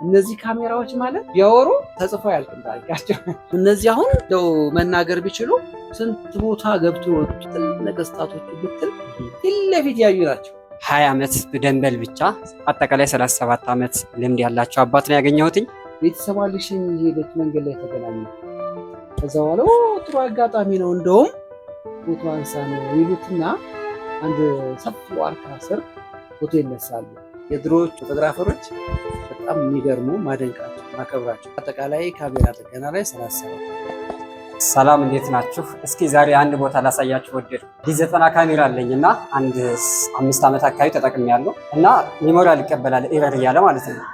እነዚህ ካሜራዎች ማለት ቢያወሩ ተጽፎ አያልቅም ታሪካቸው። እነዚህ አሁን እንደው መናገር ቢችሉ ስንት ቦታ ገብቶ የወጡ ነገስታቶቹ ብትል ፊት ለፊት ያዩ ናቸው። 20 ዓመት በደንበል ብቻ አጠቃላይ 37 ዓመት ልምድ ያላቸው አባት ነው ያገኘሁትኝ። ቤተሰቧ ልሽኝ ሄደች፣ መንገድ ላይ ተገናኙ። ከዛ በኋላ ጥሩ አጋጣሚ ነው እንደውም ፎቶ አንሳን ይሉትና አንድ ሰፊ ዋርካ ስር ፎቶ ይነሳሉ። የድሮዎቹ ፎቶግራፈሮች በጣም የሚገርሙ፣ ማደንቃቸው፣ ማከብራቸው። አጠቃላይ ካሜራ ጥገና ላይ 37። ሰላም፣ እንዴት ናችሁ? እስኪ ዛሬ አንድ ቦታ ላሳያችሁ ወደድኩ። D90 ካሜራ አለኝ እና አንድ 5 ዓመት አካባቢ ተጠቅሜያለሁ እና memory አልቀበል error እያለ ማለት ነው።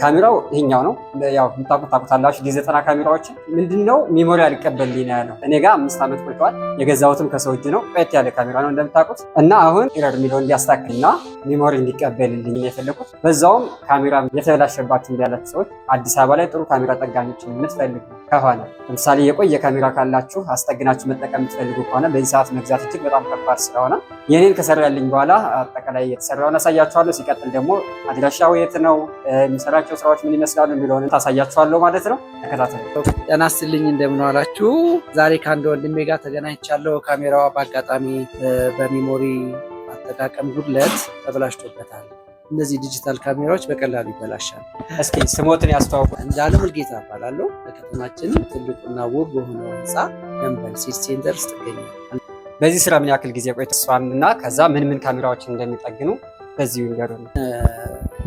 ካሜራው ይሄኛው ነው። ያው የምታውቁት ታውቁታላችሁ። D90 ካሜራዎችን ምንድነው memory አልቀበልልኝ ነው ያለው። እኔ ጋር 5 ዓመት ቆይተዋል። የገዛሁትም ከሰው እጅ ነው። ቆየት ያለ ካሜራ ነው እንደምታውቁት እና አሁን error የሚለው እንዲያስተካክልና memory እንዲቀበልልኝ የፈለኩት፣ በዛውም ካሜራ የተበላሸባችሁ እንዳላችሁ ሰዎች አዲስ አበባ ላይ ጥሩ ካሜራ ጠጋኞችን የምትፈልጉ ከሆነ፣ ለምሳሌ የቆየ ካሜራ ካላችሁ አስጠግናችሁ መጠቀም የምትፈልጉ ከሆነ፣ በዚህ ሰዓት መግዛት እጅግ በጣም ከባድ ስለሆነ የኔን ከሰራልኝ በኋላ አጠቃላይ የተሰራውን አሳያችኋለሁ። ሲቀጥል ደግሞ አድራሻው የት ነው፣ የሚሰራቸው ስራዎች ምን ይመስላሉ የሚለውን ታሳያችኋለሁ ማለት ነው። ተከታተሉ። ጤና ይስጥልኝ፣ እንደምን ዋላችሁ? ዛሬ ከአንድ ወንድሜ ጋር ተገናኝቻለሁ። ካሜራዋ በአጋጣሚ በ memory አጠቃቀም ጉድለት ተበላሽቶበታል። እነዚህ ዲጂታል ካሜራዎች በቀላሉ ይበላሻል። እስኪ ስሞትን ያስተዋውቁ። እንዳለ ሙልጌታ እባላለሁ። በከተማችን ትልቁና ውብ በሆነው ህንፃ ደንበል ሲቲ ሴንተር ውስጥ እገኛለሁ። በዚህ ስራ ምን ያክል ጊዜ ቆይተዋል እና ከዛ ምን ምን ካሜራዎችን እንደሚጠግኑ በዚሁ ይንገሩን።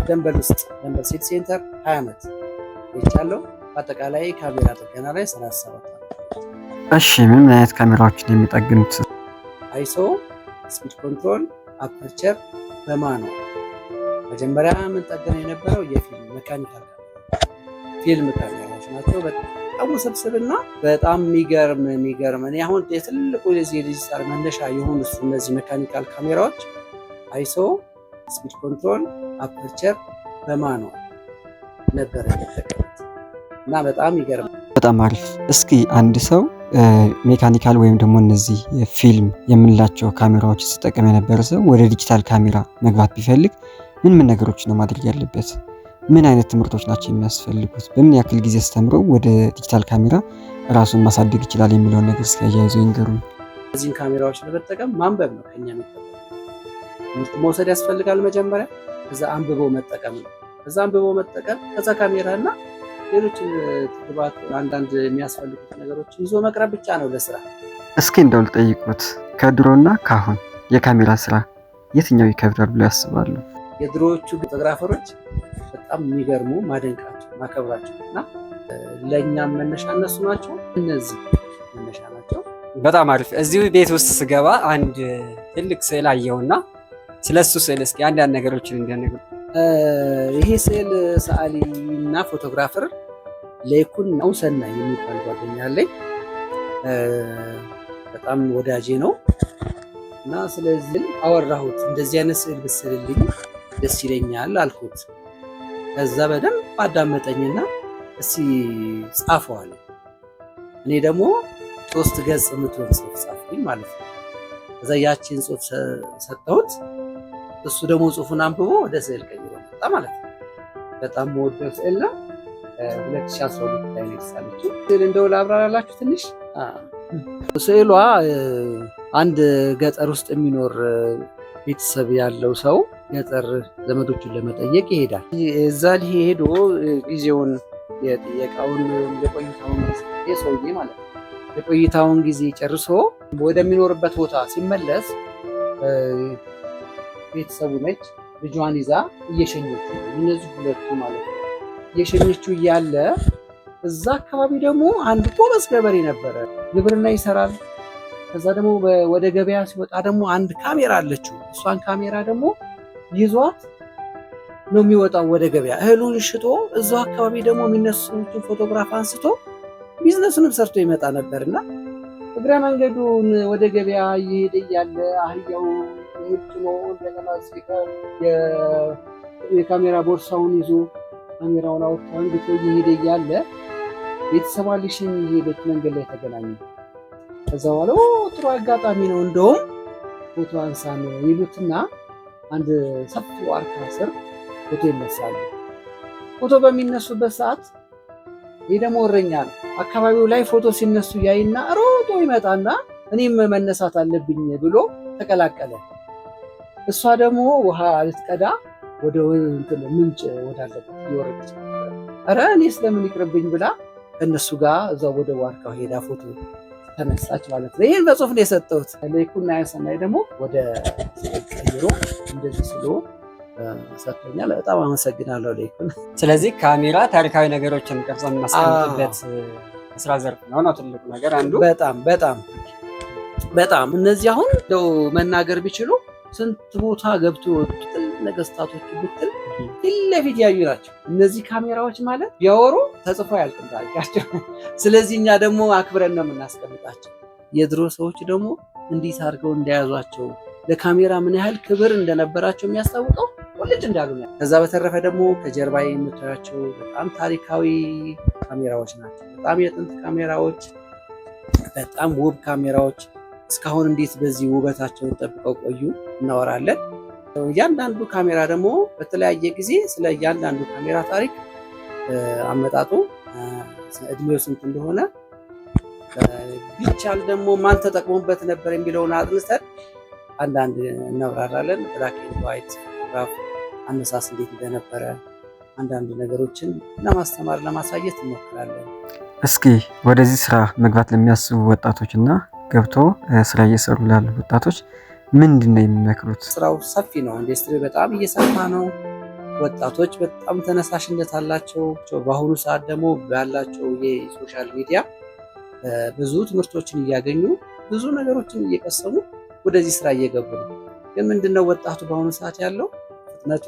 ደንበል ውስጥ ደንበል ሲቲ ሴንተር 20 ዓመት ቆይቻለሁ። በአጠቃላይ ካሜራ ጥገና ላይ 37 ዓመት። እሺ፣ ምን ምን አይነት ካሜራዎችን የሚጠግኑት? ISO፣ speed control፣ aperture በ manual። መጀመሪያ የምንጠገነው የነበረው የፊልም mechanical ፊልም ካሜራዎች ናቸው። በጣም ውስብስብና በጣም የሚገርም የሚገርም፣ እኔ አሁን የትልቁ የዚህ የዲጂታል መነሻ የሆኑ እነዚህ mechanical ካሜራዎች ISO፣ speed control፣ aperture በ manual ነበር የሚጠቀሙት እና በጣም ይገርማል። በጣም አሪፍ። እስኪ አንድ ሰው mechanical ወይም ደግሞ እነዚህ ፊልም የምንላቸው ካሜራዎች ሲጠቀም የነበረ ሰው ወደ ዲጂታል ካሜራ መግባት ቢፈልግ ምን ምን ነገሮች ነው ማድረግ ያለበት? ምን አይነት ትምህርቶች ናቸው የሚያስፈልጉት? በምን ያክል ጊዜ አስተምረው ወደ ዲጂታል ካሜራ ራሱን ማሳደግ ይችላል የሚለውን ነገር እስኪ አያይዘው ይንገሩን። እነዚህን ካሜራዎች ለመጠቀም ማንበብ ነው ከኛ የሚጠበቅ። ትምህርት መውሰድ ያስፈልጋል መጀመሪያ፣ ከዛ አንብቦ መጠቀም ነው። ከዛ አንብቦ መጠቀም፣ ከዛ ካሜራ እና ሌሎች ግብዓት አንዳንድ የሚያስፈልጉት ነገሮችን ይዞ መቅረብ ብቻ ነው ለስራ። እስኪ እንደው ልጠይቁት፣ ከድሮና ካሁን የካሜራ ስራ የትኛው ይከብዳል ብሎ ያስባሉ? የድሮዎቹ ፎቶግራፈሮች በጣም የሚገርሙ፣ ማደንቃቸው፣ ማከብራቸው እና ለእኛም መነሻ እነሱ ናቸው። እነዚህ መነሻ ናቸው። በጣም አሪፍ። እዚሁ ቤት ውስጥ ስገባ አንድ ትልቅ ስዕል አየሁና ስለሱ ስዕል እስኪ አንዳንድ ነገሮችን እንዲያነግሩ። ይሄ ስዕል ሰዓሊ እና photographer ለይኩን ናሁሰናይ የሚባል ጓደኛ አለኝ። በጣም ወዳጄ ነው እና ስለዚህ አወራሁት። እንደዚህ አይነት ስዕል ብስልልኝ ደስ ይለኛል አልኩት። ከዛ በደንብ አዳመጠኝና እስኪ ጻፈው አለ። እኔ ደግሞ 3 ገጽ የምትሆን ጽሑፍ ጻፍኩኝ ማለት ነው። ከዛ ያቺን ጽሑፍ ሰጠሁት። እሱ ደግሞ ጽሑፉን አንብቦ ወደ ስዕል ቀይሮ መጣ ማለት ነው። በጣም የምወደው ስዕል ነው። 2012 ላይ ነው የተሳለችው። ስዕል እንደው ላብራራላችሁ ትንሽ። ስዕሏ አንድ ገጠር ውስጥ የሚኖር ቤተሰብ ያለው ሰው ገጠር ዘመዶቹን ለመጠየቅ ይሄዳል። እዛ ሄዶ ጊዜውን የጥየቃውን የቆይታውን ጊዜ ሰውዬ ማለት ነው የቆይታውን ጊዜ ጨርሶ ወደሚኖርበት ቦታ ሲመለስ ቤተሰቡ ነች ልጇን ይዛ እየሸኘችው ነው። እነዚህ ሁለቱ ማለት ነው። እየሸኘችው እያለ እዛ አካባቢ ደግሞ አንድ ጎበዝ ገበሬ ነበረ። ግብርና ይሰራል። ከዛ ደግሞ ወደ ገበያ ሲወጣ ደግሞ አንድ ካሜራ አለችው። እሷን ካሜራ ደግሞ ይዟት ነው የሚወጣው ወደ ገበያ። እህሉን ሽጦ እዛው አካባቢ ደግሞ የሚነሱትን ፎቶግራፍ አንስቶ ቢዝነሱንም ሰርቶ ይመጣ ነበርና እግረ መንገዱን ወደ ገበያ እየሄደ እያለ አህያው ጭኖ እንደገና የካሜራ ቦርሳውን ይዞ ካሜራውን አውጥቶ አንግቶ እየሄደ እያለ ቤተሰቧን ሊሸኝ እየሄደች መንገድ ላይ ተገናኙ። ከዛ በኋላ ጥሩ አጋጣሚ ነው እንደውም ፎቶ አንሳን ይሉትና አንድ ሰፊ ዋርካ ስር ፎቶ ይነሳሉ። ፎቶ በሚነሱበት ሰዓት ይህ ደግሞ እረኛ ነው። አካባቢው ላይ ፎቶ ሲነሱ ያይና ሮጦ ይመጣና እኔም መነሳት አለብኝ ብሎ ተቀላቀለ። እሷ ደግሞ ውሃ ልትቀዳ ወደ ምንጭ ወዳለበት እየወረደች ነበር። ኧረ እኔ ስለምን ይቅርብኝ ብላ ከእነሱ ጋር እዛው ወደ ዋርካው ሄዳ ፎቶ ተነሳች ማለት ነው። ይህን በጽሁፍ ነው የሰጠሁት። ለይኩን ሰናይ ደግሞ ወደ ስዕል ቀይሮ እንደዚህ ስሎ ሰጥቶኛል። በጣም አመሰግናለሁ ለይኩን። ስለዚህ ካሜራ ታሪካዊ ነገሮችን ቀርጸን የምናስቀምጥበት ስራ ዘርፍ ነው ትልቁ ነገር አንዱ። በጣም በጣም በጣም እነዚህ አሁን እንደው መናገር ቢችሉ ስንት ቦታ ገብቶ የወጡትን ነገስታቶቹ ብትል ፊት ለፊት ያዩ ናቸው። እነዚህ ካሜራዎች ማለት ቢያወሩ ተጽፎ አያልቅም ታሪካቸው። ስለዚህ እኛ ደግሞ አክብረን ነው የምናስቀምጣቸው። የድሮ ሰዎች ደግሞ እንዴት አድርገው እንደያዟቸው ለካሜራ ምን ያህል ክብር እንደነበራቸው የሚያስታውቀው ቁልጭ እንዳሉ ነው። ከዛ በተረፈ ደግሞ ከጀርባ የምታያቸው በጣም ታሪካዊ ካሜራዎች ናቸው። በጣም የጥንት ካሜራዎች፣ በጣም ውብ ካሜራዎች እስካሁን እንዴት በዚህ ውበታቸውን ጠብቀው ቆዩ እናወራለን። እያንዳንዱ ካሜራ ደግሞ በተለያየ ጊዜ ስለ እያንዳንዱ ካሜራ ታሪክ አመጣጡ፣ እድሜው ስንት እንደሆነ ቢቻል ደግሞ ማን ተጠቅሞበት ነበር የሚለውን አጥንተን አንዳንድ እናብራራለን። Black and white ፎቶግራፍ አነሳስ እንዴት እንደነበረ አንዳንድ ነገሮችን ለማስተማር ለማሳየት እንሞክራለን። እስኪ ወደዚህ ስራ መግባት ለሚያስቡ ወጣቶች እና ገብቶ ስራ እየሰሩ ላሉ ወጣቶች ምንድን ነው የሚመክሩት? ስራው ሰፊ ነው። ኢንዱስትሪ በጣም እየሰፋ ነው። ወጣቶች በጣም ተነሳሽነት አላቸው። በአሁኑ ሰዓት ደግሞ ባላቸው የ social media ብዙ ትምህርቶችን እያገኙ ብዙ ነገሮችን እየቀሰሙ ወደዚህ ስራ እየገቡ ነው። ግን ምንድነው ወጣቱ በአሁኑ ሰዓት ያለው ፍጥነቱ፣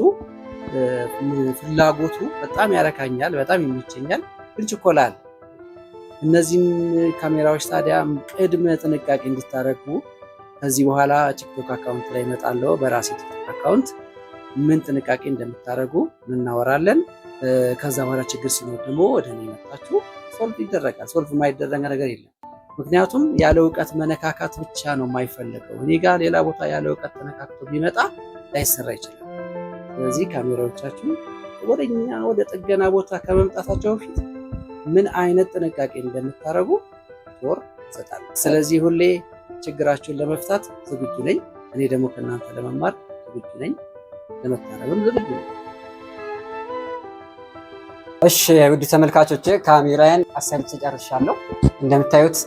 ፍላጎቱ በጣም ያረካኛል፣ በጣም ይመቸኛል፣ ግን ችኮላ አለ። እነዚህን ካሜራዎች ታዲያ ቅድመ ጥንቃቄ እንድታደርጉ ከዚህ በኋላ ቲክቶክ account ላይ እመጣለሁ። በራሴ ቲክቶክ account ምን ጥንቃቄ እንደምታደርጉ እናወራለን። ከዛ በኋላ ችግር ሲኖር ደግሞ ወደ እኔ መጣችሁ solve ይደረጋል። Solve የማይደረግ ነገር የለም። ምክንያቱም ያለ እውቀት መነካካት ብቻ ነው የማይፈለገው። እኔ ጋር ሌላ ቦታ ያለ እውቀት ተነካክቶ ቢመጣ ላይሰራ ይችላል። ስለዚህ ካሜራዎቻችሁ ወደኛ ወደ ጥገና ቦታ ከመምጣታቸው በፊት ምን አይነት ጥንቃቄ እንደምታደርጉ ቶር እሰጣለሁ። ስለዚህ ሁሌ ችግራችሁን ለመፍታት ዝግጁ ነኝ። እኔ ደግሞ ከእናንተ ለመማር ዝግጁ ነኝ፣ ለመታረምም ዝግጁ ነኝ። እሺ ውድ ተመልካቾቼ ካሜራዬን አሰርቼ ጨርሻለሁ። እንደምታዩት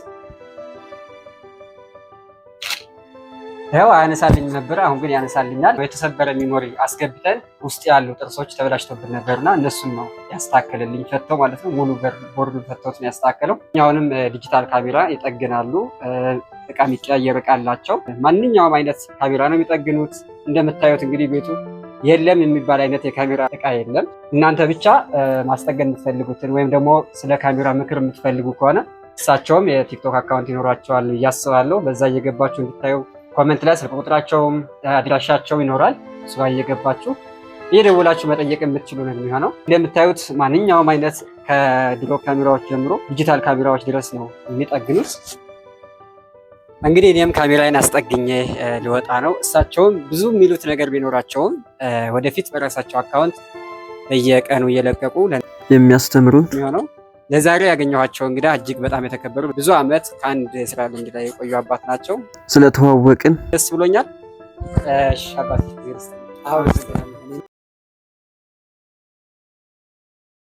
ያው አያነሳልኝ ነበር፣ አሁን ግን ያነሳልኛል። የተሰበረ memory አስገብተን ውስጥ ያሉ ጥርሶች ተበላሽቶብን ነበርና እነሱን ነው ያስተካከለልኝ፣ ፈተው ማለት ነው። ሙሉ ቦርዱን ፈተውት ነው ያስተካከለው። አሁንም ዲጂታል ካሜራ ይጠግናሉ። እቃ የሚቀያየር እቃ አላቸው። ማንኛውም አይነት ካሜራ ነው የሚጠግኑት። እንደምታዩት እንግዲህ ቤቱ የለም የሚባል አይነት የካሜራ እቃ የለም። እናንተ ብቻ ማስጠገን የምትፈልጉትን ወይም ደግሞ ስለ ካሜራ ምክር የምትፈልጉ ከሆነ እሳቸውም የቲክቶክ account ይኖራቸዋል እያስባለሁ። በዛ እየገባችሁ እንድታዩ comment ላይ ስልክ ቁጥራቸውም አድራሻቸው ይኖራል። እሱ ጋር እየገባችሁ እየደወላችሁ መጠየቅ የምትችሉ ነው የሚሆነው። እንደምታዩት ማንኛውም አይነት ከድሮ ካሜራዎች ጀምሮ ዲጂታል ካሜራዎች ድረስ ነው የሚጠግኑት። እንግዲህ እኔም ካሜራዬን አስጠግኜ ልወጣ ነው። እሳቸውም ብዙ የሚሉት ነገር ቢኖራቸውም ወደፊት በራሳቸው account በየቀኑ እየለቀቁ የሚያስተምሩን የሚሆነው። ለዛሬ ያገኘኋቸው እንግዳ እጅግ በጣም የተከበሩ ብዙ ዓመት ከአንድ ስራ ልምድ ላይ የቆዩ አባት ናቸው። ስለተዋወቅን ደስ ብሎኛል። እሺ አባት፣ አመሰግናለሁ።